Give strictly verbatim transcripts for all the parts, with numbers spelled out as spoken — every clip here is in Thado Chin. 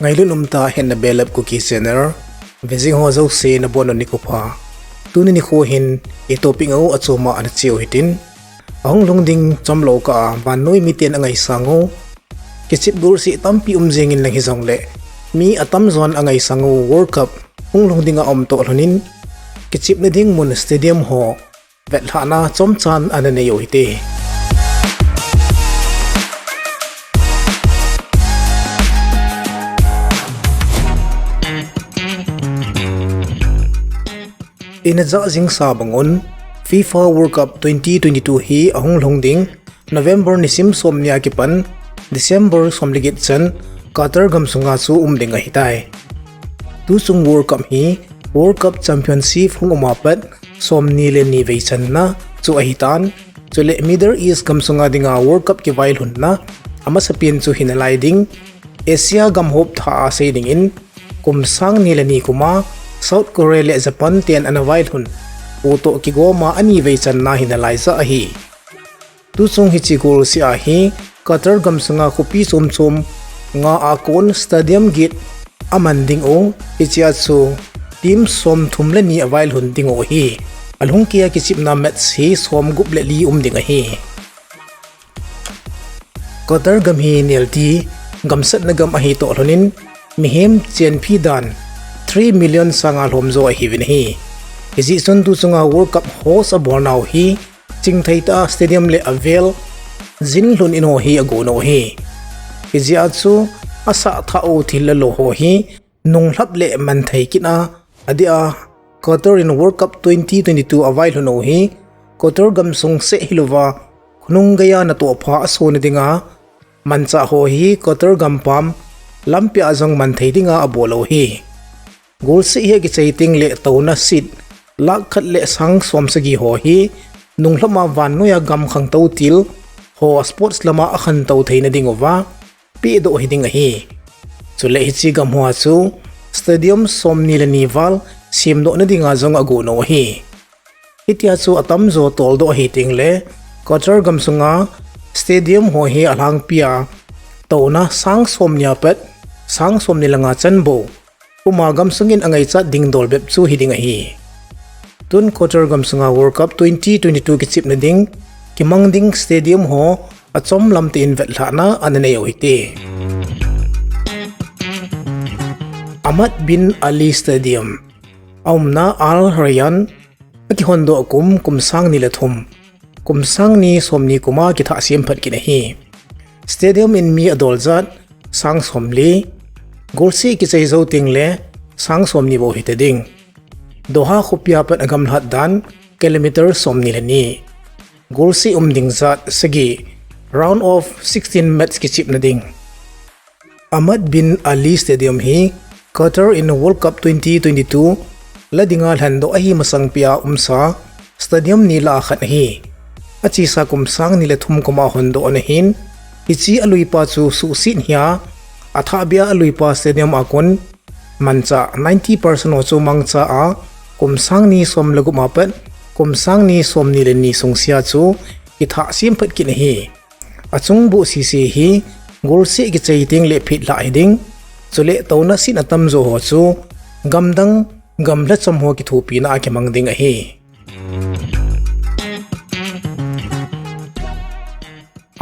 Ngailut umtah hetna belap Kuki channel vejing ho jouse nabonun nikho pha. Tuni nikho hin i topic ngau achoma ana cheu hitin, ahung lhung ding chomlou kah a vannoi miten angaisang u, kichep golseh tampi um jengin lang hijongleh, mi atamjon angaisang u World Cup hung lhung dinga aum toh lhonin, kichepna ding mun stadium ho vetlhahna chomchan ana nei u hite. Ina jah jingsa bangun, FIFA World Cup twenty twenty-two hi ahung lhung ding November nisim somni a kipan December somleget chan Qatar gamsunga chu um ding ahitai. Tuchung World Cup hi World Cup Championship hung uma pat somni le ni vei channa chu ahitan, chuleh Middle East gamsunga dinga World Cup kivailhunna amasapen chu hinalai ding, Asia gamhop thah a sei dingin, kum sang ni le ni kuma South Korea le Japan ten ana vailhun u toh kigoma ani vei channa hinalai jah ahi. Tuchung hiche golseh a hi Qatar gamsunga khopi chom chom nga a kon stadium get aman ding u, hichea chu team somthum le ni availhun ding u ahi. Alhungkeiya kichepna match hi somgup le li um ding ahi. Qatar gam hi nelti gamsatna gam ahi toh lhonin, mihem chenphi dan three million sanga lhomjo ahiuvin ahi. Hijeh chun tuchunga World Cup host abolnau hi chingthei tah a stadium le avel jinlhun in ho hi agon u ahi. Hijeh a chu asah thah u thil le lo ho hi nunglhap le manthei kit a, adeh a Qatar in World Cup twenty twenty-two availhun u hi Qatar gamsung seh hilouva, khonung geiya natoh pha asona dinga manchah ho hi Qatar gampam lampi a jong manthei dinga abol u ahi. Golseh hi akichai tengle touna seat lakh khat le sang som sagi ho hi nunglham a vannoiya gam khangtou til ho sports lama akhantou theina dinguva pehdoh hiding ahi. Chuleh hiche gam hoa chu stadium somni le ni val semdohna dinga jong agon u ahi. Hitia chu atamjo toldoh ahi tengle, Qatar gamsunga stadium ho hi alhangpia touna sang somni a pat sang somni le nga chan bou uma gamsungin angaichat ding dol bep chu hiding ahi. Tun Qatar gamsunga World Cup twenty twenty-two kichepna ding kimang ding stadium ho achom lamtah in vetlhahna ana nei u hite. Ahmad bin Ali Stadium, aumna Al Rayyan, akihondoh kum, kum sang ni le thum, kum sang ni somni kuma kithah sem phat kit ahi. Stadium in mi adol jat sang somli, golseh kichai jou tengle sang somni bou hita ding. Doha khopia pat agamlhat dan kilometer somni le ni, golseh um ding jat sagi, round of sixteen match kichepna ding. Ahmad bin Ali Stadium hi Qatar in World Cup twenty twenty-two la dinga lhendoh ahi masangpia umsa stadium ni lah a khat ahi. Achesa kum sang ni le thum kuma hondoh ana hin, hiche aluipa chu suhset hia athahbeh a aluipa stadium a kon manchah ninety percent ho chu mangcha a, kum sang ni som le gup a pat kum sang ni somni le ni sungsia chu kithah sem phat kit ahi. Achung boh sese hi golseh kichai tengle phetlhah hiding, chuleh touna seat atamjo ho chu gamdang gamlha chom ho kithopina a kimang ding ahi.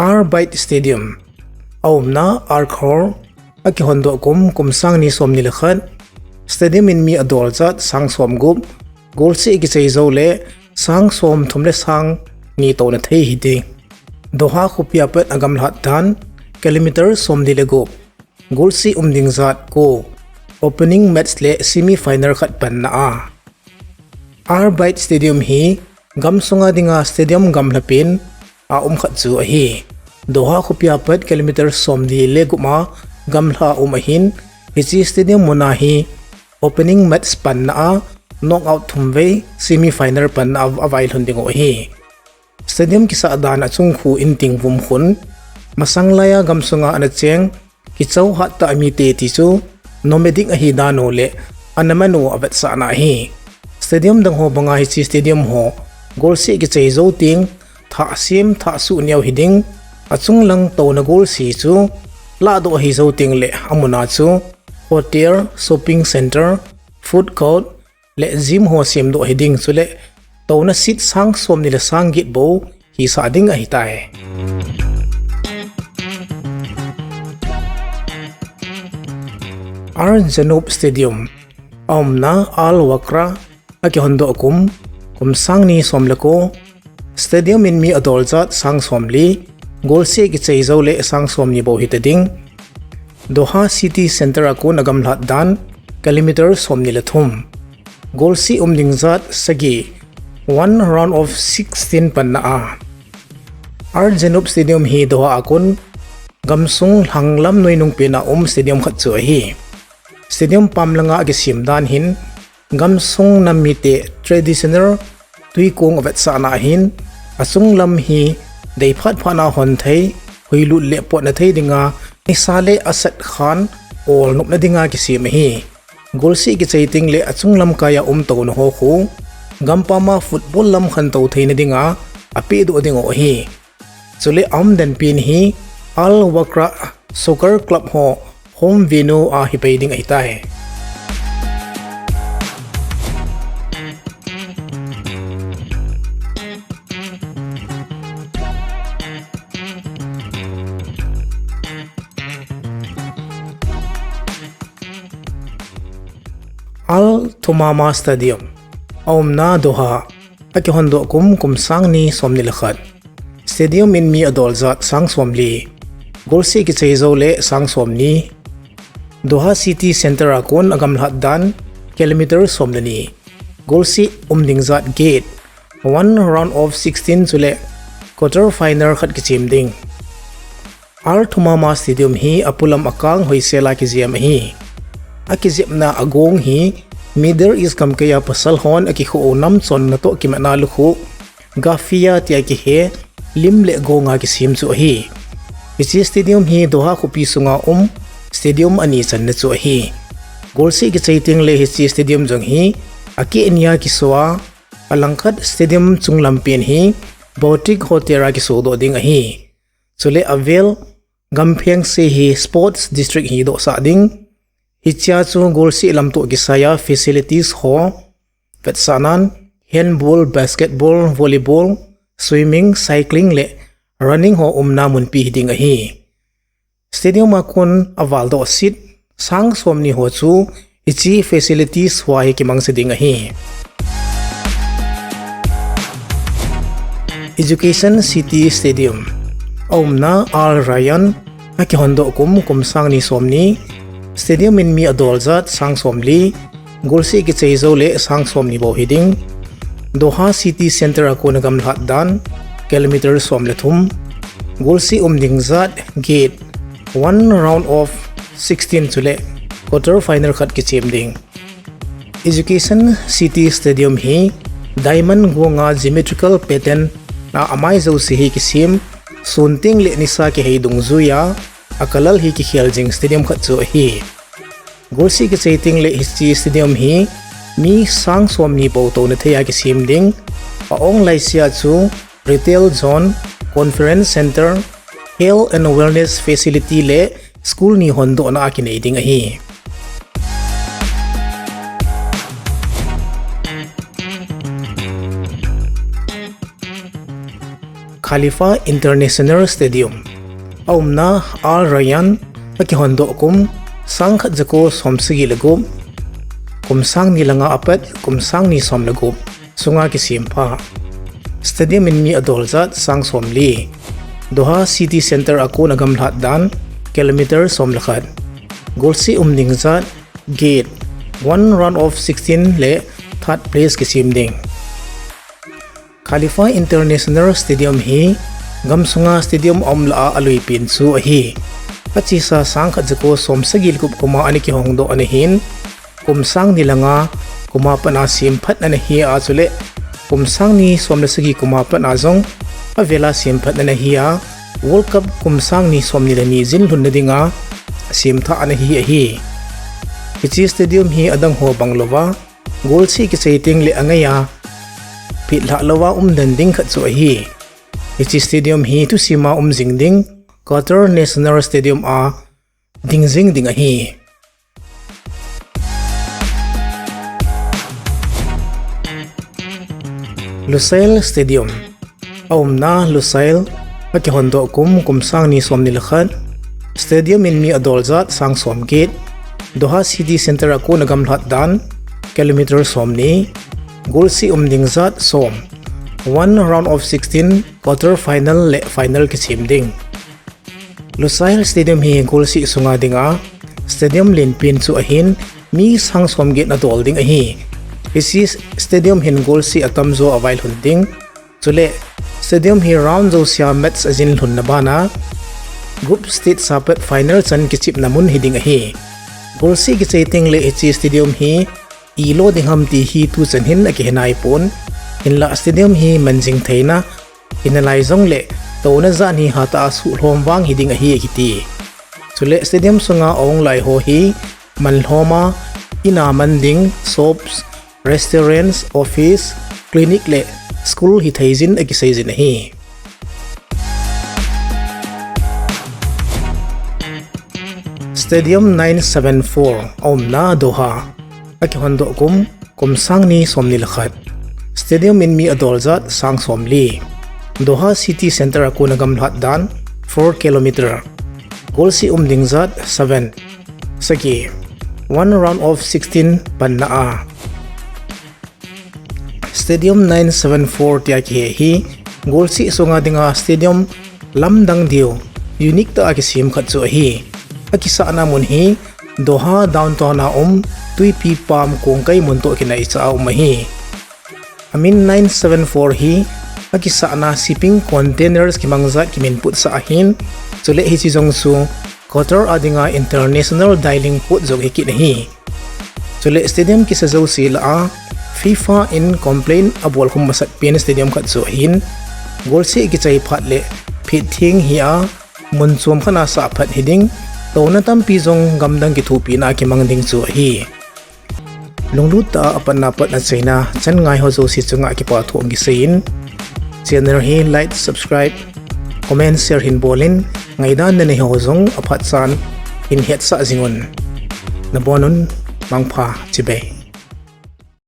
Al Bayt Stadium, aumna Al Khor, akihondoh kum, kum sang ni somni le khat, stadium in mi adol jat sang somgup, golseh kichai joule sang somthum le sang ni touna thei hiding. Doha khopia pat agamlhat dan kilometer somli le gup, golseh um ding jat ko, opening match le semi final khat panna a. Al Bayt Stadium hi gamsunga dinga stadium gamlha pen a um khat chu ahi. Doha khopia pat kilometer somli le gup a gamlha a um ahin, hiche stadium muna hi opening match panna a, knockout thumvei semi final panna a availhun dingu ahi. Stadium kisah dan achung khu inting vum khun, masang laiya gamsunga ana cheng kichou hattah mite ti chu nomadic ahi dan u le ana man u avetsahna ahi. Stadium dang ho banga hiche stadium ho golseh kichai jou teng thahsem thahsuh neo hiding, achung lang touna golseh chu lahdoh ahi jou tengle amuna chu hotel, shopping center, food court le gym ho semdoh hiding, chule touna seat sang somni le sang get bou hisah ding ahitai. Al Janoub Stadium, aumna Al Wakrah, akihondoh kum, kum sang ni som le ko, stadium in mi adol jat sang somli, golseh kichai jou le sang somni bou hita ding. Doha City Center a kon agamlhat dan, kilometer somni le thum. Golseh um ding jat sagi, one round of sixteen panna a. Al Janoub Stadium hi Doha a kon gamsung lhanglam nuinung pena um stadium khat chu ahi. Stadium pam langa kisem dan hin, gamsung nam mite traditional tuikong avetsahna ahin, achung lam hi deiphat phatna hon thei, huilut le potna thei dinga, nisa le asat khan olnopna dinga kisem ahi. Golseh kichai teng le achung lamkaiya um touna ho khu, gampama football lam khantou theina dinga, apehdoh ding u ahi. Chule aumdan pen hi Al Wakrah Soccer Club ho home venue a hipai ding ahitai. Al Thumama Stadium, aumna Doha, akihondoh kum, kum sang ni somni le khat. Stadium in mi adol jat sang somli, golseh kichai jou le sang somni. Doha City Center a kon agamlhat dan, kilometer som le ni. Golseh um ding jat get, one round of sixteen chule quarter final khat kichem ding. Al Thumama Stadium hi apolam akang hoisela kijem ahi. Akijepna agong hi Middle East gamkaiya pasal hon akikhu u namchonna toh kimatna lukhu, gaffiya tia kihe, lim le gonga kisem chu ahi. Hiche stadium hi Doha khopi sunga um stadium ani channa chu ahi. Golseh kichai teng le hiche stadium jong hi akeh nia kiso a, alangkhat stadium chunglam pen hi boutique hotel a kisodoh ding ahi. Chule avel gampheng seh hi sports district hidohsah ding. Hichea chu golseh lamtoh kisaiya facilities ho vetsahnan handball, basketball, volleyball, swimming, cycling le running ho umna munpi hiding ahi. Stadium a kon avaldoh seat sang somni ho chu hiche facilities hoa hi kimangcha ding ahi. Education City Stadium, aumna Al Rayyan, akihondoh kum, kum sang ni somni. Stadium in mi adol jat sang somli, golseh kichai jou le sang somni bou hiding. Doha City Center a kon agamlhat dan, kilometer som le thum. Golseh um ding jat get, one round of sixteen chule quarter final khat kichem ding. Education City Stadium hi diamond gonga geometrical pattern a amai jouse hi kisem, sun teng le nisa kihei dungjuiya, acolor hi kikhel jing stadium khat chu ahi. Golseh kichai teng le hiche stadium hi mi sang somni bou touna theiya kisem ding. A-ong laisea chu retail zone, conference center, health and wellness facility le school ni hondohna a kinei ding ahi. Khalifa International Stadium, aumna Al Rayyan, akihondoh kum, sang khat jako som sagi le gup, kum sang ni le nga apat kum sang ni som le gup sunga kisem pha. Stadium in mi adol jat sang somli. Doha City Center a kon agamlhat dan, kilometer som le khat. Golseh um ding jat get, one round of sixteen le third place kisem ding. Khalifa International Stadium hi gamsunga stadium aum lah a alui pen chu ahi. Achesa sang khat jako som sagi le gup kuma ana kihongdoh ana hin, kum sang ni le nga kuma pat a semphat ana hi a, chule kum sang ni som le sagi kuma pat a jong avela semphat ana hi a, World Cup kum sang ni som ni le ni jin lhunna dinga semthah ana hi ahi. Hiche stadium hi adang ho bang louva, golseh kichai teng le angaiya phetlhah louva umden ding khat chu ahi. Hiche stadium hi thusima um jing ding, Qatar National Stadium a ding jing ding ahi. Lusail Stadium. Aumna Lusail, akihondoh kum, kum sang ni som ni le khat. Stadium in mi adol jat sang som get. Doha City Center a kon agamlhat dan, kilometer som ni. Golseh um ding jat som. One round of sixteen, quarter final le final kisem ding. Lusail Stadium hi golseh sunga dinga stadium lenpen chu ahin, mi sang som get nadol ding ahi. Hiche stadium hin golseh atamjo availhun ding. Chule stadium hi round jousea match ajin lhunna bana group stage sapat final chan kichepna mun hiding ahi. Golseh kichai tengle hiche stadium hi ilo ding ham ti hi tuchan hin akihe naipon. Hinla stadium hi manjing theina, hinalai jongle touna jan hi hatah a suhlhom vang hiding ahi akiti. Chule stadium sunga ahung lai ho hi manlhoma, ina man ding, shops, restaurants, office, clinic le school hitheijin akiseijin ahi. Stadium nine seven four, aumna Doha. Akihondoh kum, kum sang ni som ni le khat. Stadium in mi adol jat sang som li. Doha City Center a kon agamlhat dan, four kilometer. Golseh um ding jat, seven. Sagi, one round of sixteen panna a Stadium nine seven four tia kihe hi, golseh sunga dinga stadium lamdang diu, unique tah a kisem khat chu ahi. Akisahna mun hi Doha downtown a um Tuipi Palm kongkai mun toh kinaicha a um ahi. Amin nine seven four hi akisahna shipping containers kimang jat kiminputsah ahin, chule hiche jong chu Qatar a dinga international dining port jong hikit ahi. Chule stadium kisa jouse lah a FIFA in complaint abolkhum masat pen stadium khat chu ahin, golseh kichai phat le phit theng hi a, mun chom khat a sah phat hiding, touna tampi jong gamdang kithopina a kimang ding chu ahi. Lunglut tah a apatna pat achaina chan ngai ho jouse chunga kipa thu kiseiyin, channel hi like, subscribe, comment, share hin bolin, ngaidan nanei ho jong aphat chan hin hetsah jingun. Nabonun mangpha, chibai.